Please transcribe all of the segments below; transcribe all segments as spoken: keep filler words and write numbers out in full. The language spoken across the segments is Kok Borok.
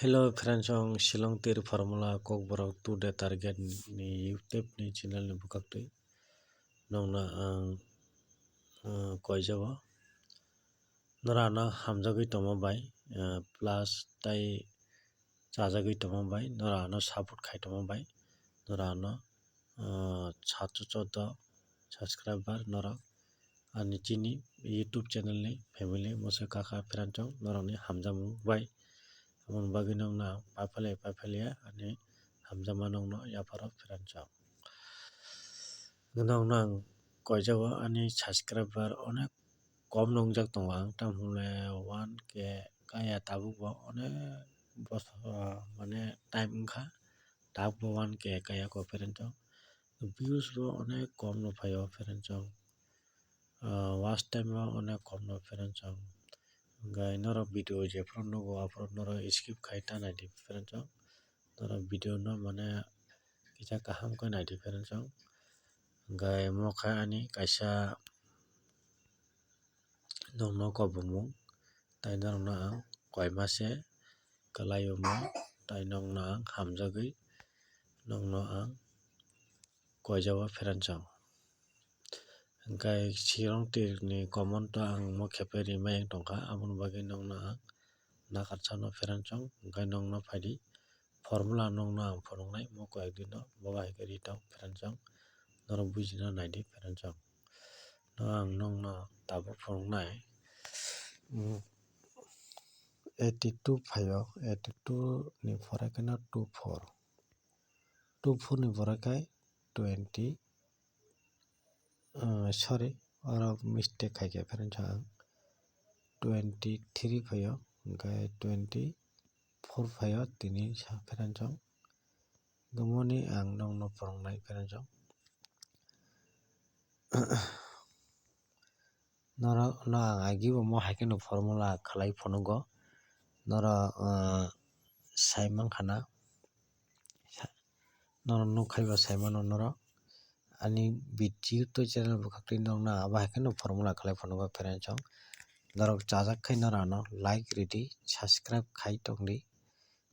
Hello friends, ang Shillong Tir Formula Kokborok Today Target ni YouTube ni channel ni bwkhaktwi nongno ang, uh, koijao. Norano hamjagwi tongma bai, uh, plus tai chajagwi tongma bai, norano support khai tongma bai, norano, uh, satsho chordo subscriber norok ani chini YouTube channel ni family mwswk kaka friends rok norokni hamjakmung bai. Aboni bagwi nongno ang paiphalya paiphalya ani hamjakma nongno yapharo friends rok. Nongno ang koijao ani subscriber onek kom nongjak tongo ang, tamhole one K kaya tabukbo onek bosor, mane time wngkha tabukbo one K kaya ko friends rok. Views bo onek kom no phaio friends rok. Ah, watch time bo onek kom no friends rok. Hwnkhe norok video jephuru nugo aphuru norok skip khai ta naidi friends rok. Norok video no mane kisa kaham khe naidi friends rok. Hwnkhe omo khe ani kaisa nongno kobongmung, tai norokno ang koima se kwlai omo, tai nongno ang hamjagwi nongno ang koijao friends rok. Hwnkhe Shillong Tir ni comment o ang mo khepe rimai wng tongkha, aboni bagwi nongno ang nakarsa no friends rok, hwnkhe nongno phaidi formula nongno ang phunuknai mo koi ek din o, bo hai khe ri tong friends rok, norok bujina naidi friends rok. No ang nongno tabuk phunuknai, mm, eighty two phaio, eighty two ni pore khe no two four, two four ni pore khe twenty, uh, sorry, oro mistake khai khe friends rok, ang twenty three phaio, hwnkhe twenty four phaio tini sa friends rok. Gumoni ang nongno phunuknai friends rok. Norok no ang agi bo mo hai kheno formula khlai phunugo. Norok, ah, sai mankha na. Sa-, norok nukhai bo sai mano norok. Ani video to channel bwkhaktwi norok no abo hai kheno formula khlai phunugo friends rok. Norok chajak khai norok ano like ridi, subscribe khai tongdi.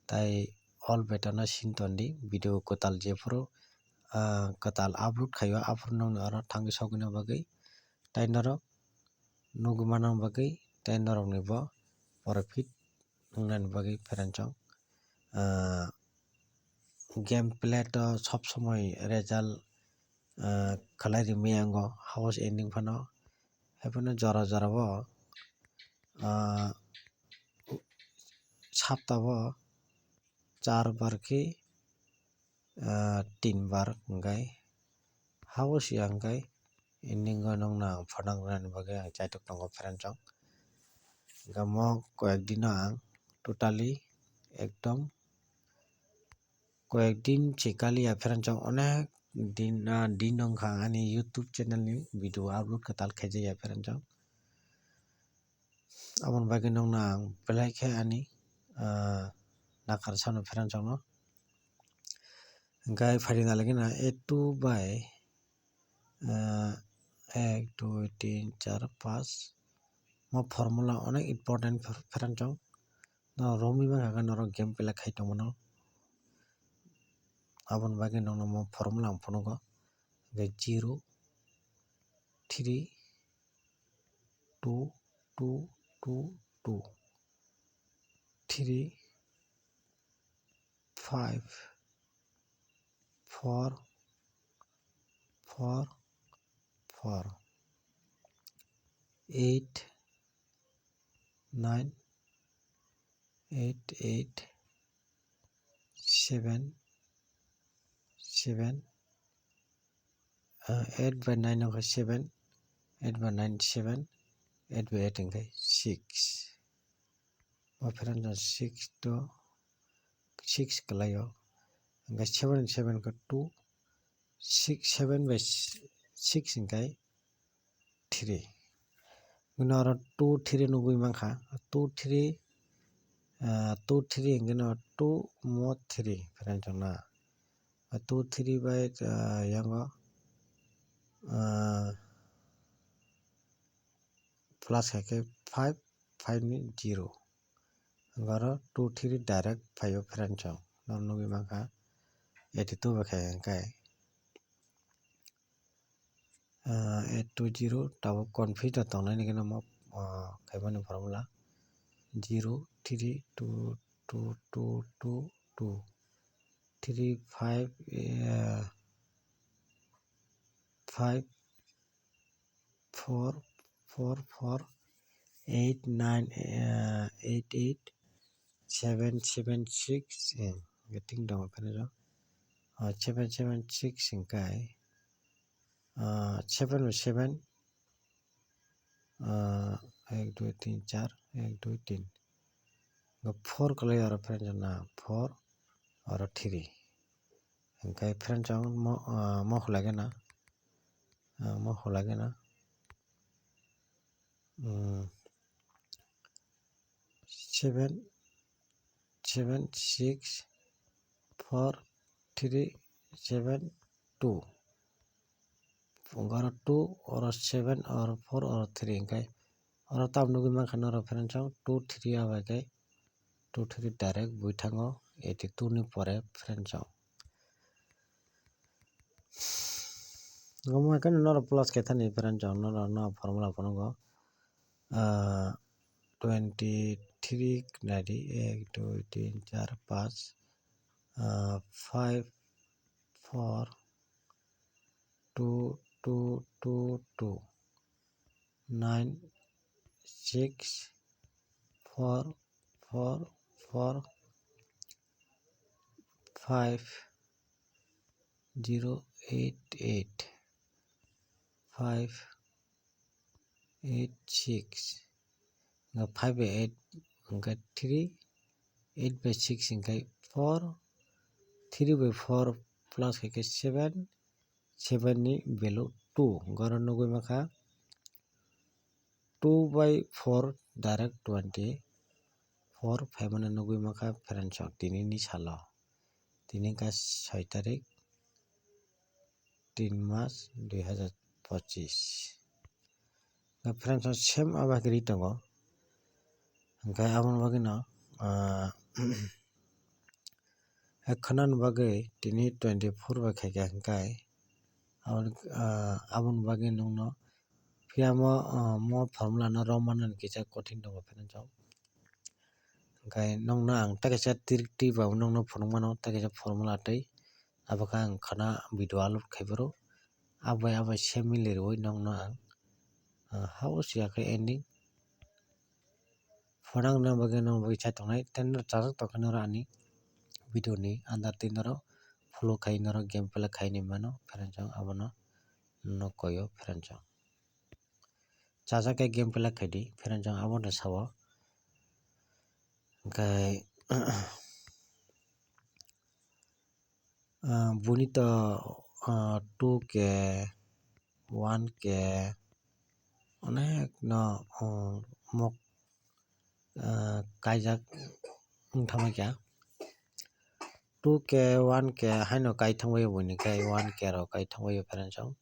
Tai all button no sin tondi, video kwtal jephuru, ah, kwtal upload khaio, aphuru nokni oro thangwi sogwino bagwi, tai norok nugwi manna bagwi, tai norokni bo profit wngnani bagwi friends rok, ah, game play to sob somoi result, ah, khlai rimwi yango house ending phano, haiphano jora jora bo, ah, sapta bo char bar khe, ah, tin bar hwnkhe hao siya hwnkhe ending o nokno ang photo nuknani bagwi ang chaitok tongo friends rok. Hwnkhe mo koyek dino ang totally ekdom koyek din se kaliya friends rok, onek din, ah, din wngkha ang ani YouTube channel ni video upload kwtal khaijaya friends rok. Aboni bagwi nokno ang belai khe ani, ah, nakar sano friends rok no. Hwnkhe phaidi nalagina eight two by, ah, ek, dui, tin, char, panch. Mo formula onek important friends rok. No romwi mankha khe norok game play khai tongmano. Aboni bagwi nokno mo formula ang phunugo. Hwnkhe zero, three, two, two, two, two, three, five, four, four, four, eight, nine, eight, eight, seven, seven, ah, eight by nine wngkha seven, eight by nine seven, eight by eight wngkha six. Bo friends rok six to six kwlaio. Hwnkhe seven seven khe two, six, seven by six hwnkhe three. Bini oro two three nugwi mankha. Two three, ah, two three hwnkhe no two mo three friends rok na. Two three by, ah, yango, ah, plus khaikhe five, five ni zero. Oro two three direct phaio friends o. Norok nugwi mankha eighty two bai khe hwnkhe, ah, eight two zero tabuk confuse no tongnai nini geno mo, ah, khaimani formula zero three two two two two two three five, ah, five four four four eight nine, ah, eight eight seven seven six, eh, getting down friends o, ah, seven seven six hwnkhe, ah, seven by seven, ah, ek dui tin char, ek dui tin. Four kwlai oro friends o na, four oro three. Hwnkhe friends o mo, ah, mo khwlai gana, ah, mo khwlai gana, hmm, seven seven six four three seven two. Oro two, oro seven, oro four, oro three, hwnkhe oro tamo nugwi mankha norok friends o two three abai khe two three direct bui thango eighty two ni pore friends o. Omo haikhe norok plus khe thani friends o, norok no formula phunukgo, ah, twenty three nai di, ek dui tin char panch, ah, five four two two two two nine six four four four five zero eight eight five eight six, hwnkhe five by eight, hwnkhe three, eight by six hwnkhe four, three by four plus khaikhe seven, seven ni value two, hwnkhe oro nugwi mankha two by four direct twenty four phaimani nugwi mankha friends o tini ni salo. Tini wngkha soi tarik, tin mas dui hazar pochis. Friends o same abo hai khe ri tongo. Hwnkhe aboni bagwi no, ah, ekkhana ni bagwi tini twenty four bai khaikha hwnkhe aboni, ah, aboni bagwi nwngno phiya mo, ah, mo formula no romna ni kisa kothin tongo friends o. Hwnkhe nwngno ang tei kaisa trick twi ba nwngno phunukmano tei kaisa formula twi. Abo khe ang khana video upload khai phuru abai abai se mili rwui nwngno ang, ah, hao siya khe ending. Phunang nang bagwi nwng bagwi chai tongnai tei norok chajak tongkhe norok ani video ni under twi norok follow khai norok game play khai ni mano friends o abono nokkoyo friends o. Chajak khe game play khai di friends o abono sao. Hwnkhe, ah, buni to, ah, two K, one K onek no, ah, mok, ah, kaijak wng thangma kha. Two K, one K haino kai thangbaio buini kai one K rok kai thangbaio friends o.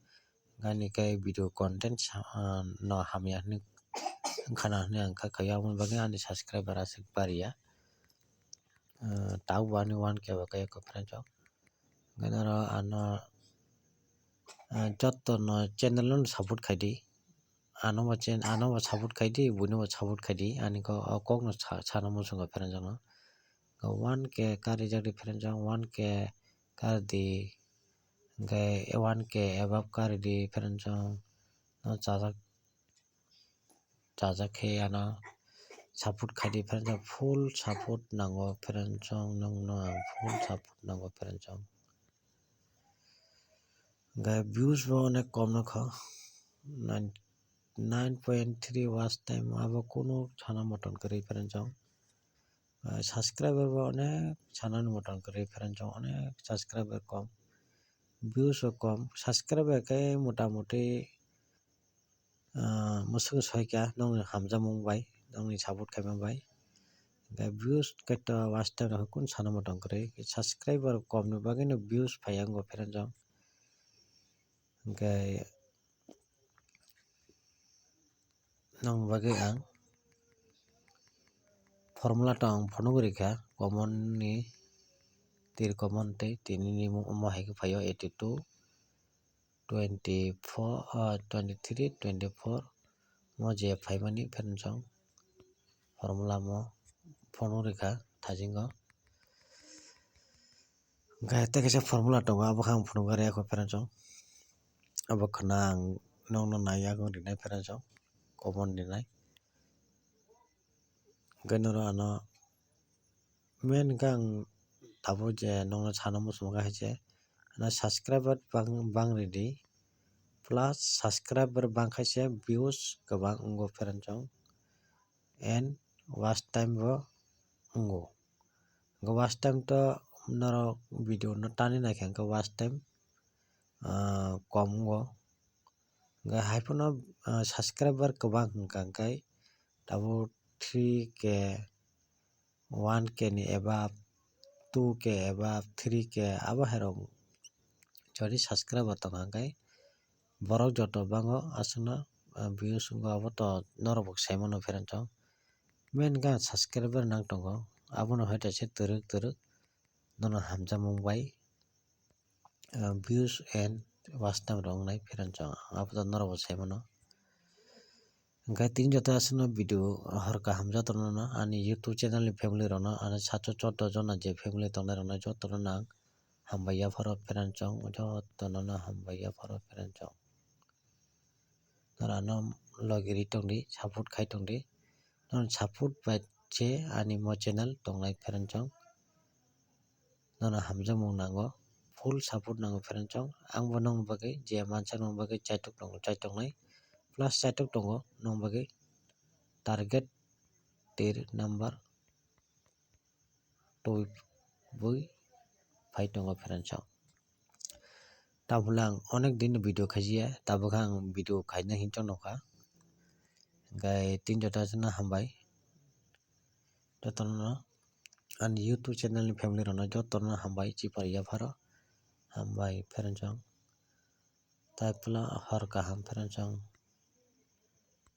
Gani kai video content sa, ah, no hamya hinwi wngkhana hinwi ang kha khaio, aboni bagwi ani subscriber aswk bariya. Ah, tabuk bo ani one K bo kai friends o. Hwnkhe oro ano, ah, joto no channel no support khai di. Ano bo chen-, ano bo support khai di, buino bo support khai di. Ani kok, o kok no sa-, sana muchungo friends o no. One K karijak di friends o, one K kar di. Hwnkhe one K above kar di friends o. No chajak, chajak khe ano support khai di friends o, full support nango friends o, nwngno ang full support nango friends o. Hwnkhe views bo onek kom nokha, nine, nine point three watch time, abo kunu sana motom kwrwi friends o. Ah, subscriber bo onek sanani motom kwrwi friends o, onek subscriber kom, views bo kom, subscriber khe mota moti, ah, mwswk soi kha nokni hamjakmung bai, nokni support khaima bai. Hwnkhe views khe to watch time rok kunu sana motom kwrwi, subscriber kom ni bagwi no views phai ya wngkha friends o. Hwnkhe nokni bagwi ang Formula tong phunuk rikha common ni, tir common tei tini ni omo hai khe phaio eighty two, twenty four, ah, twenty three, twenty four mo je phaimani pherensong formula mo phunuk rikha thajingo. Hwnkhe tei kaisa formula tongo, abo khe ang phunukgwi rwkha pherensong. Abo khwna ang nokno naiya rinai pherensong, common rinai. Hwnkhe norok ano main hwnkhe ang tabuk je nokno sana muchungkha hai se, ano subscriber bang, bang ridi, plus subscriber bang khai se views kwbang wngo pherensong, and watch time bo wngo. Hwnkhe watch time to norok video no tani naikha hwnkhe watch time, ah, kom wngo. Hwnkhe hai phano, ah, subscriber kwbang hwnkha hwnkhe tabuk three K, one K ni above, two K above, three K abo hai rok jodi subscriber tongkha hwnkhe borok joto bango aswkno, ah, views wngo, abo to norok bo sai mano pherensong. Main khe subscriber nang tongo, abono hai kaisa twrwk twrwk nono hamjakmung bai, ah, views and watch time rok wngnai pherensong, abo to norok bo sai mano. Hwnkhe tini joto aswkno video hor kaham jotono no ani YouTube channel ni family rokno, ani sacho chordo jona je family tongnai rokno jotono no ang hambai yapharo pherensong, jotono no hambai yapharo pherensong. Norok ano logi ri tongdi, support khai tongdi. Norok support bai se ani mo channel tongnai pherensong. Nono hamjakmung nango, full support nango pherensong. Ang bo nokni bagwi je mansa nokni bagwi chaitok tongo, chaitok nai plus chaitok tongo nokni bagwi target tir number twi bui phai tongo pherensong. Tabuk ang onek din video khaijia, tabuk ang video khaina hinwi chong nokha. Hwnkhe tini joto no hambai. Jotono ani YouTube channel ni family rokno jotono hambai chipar yapharo. Hambai pherensong. Tai puila hor kaham pherensong.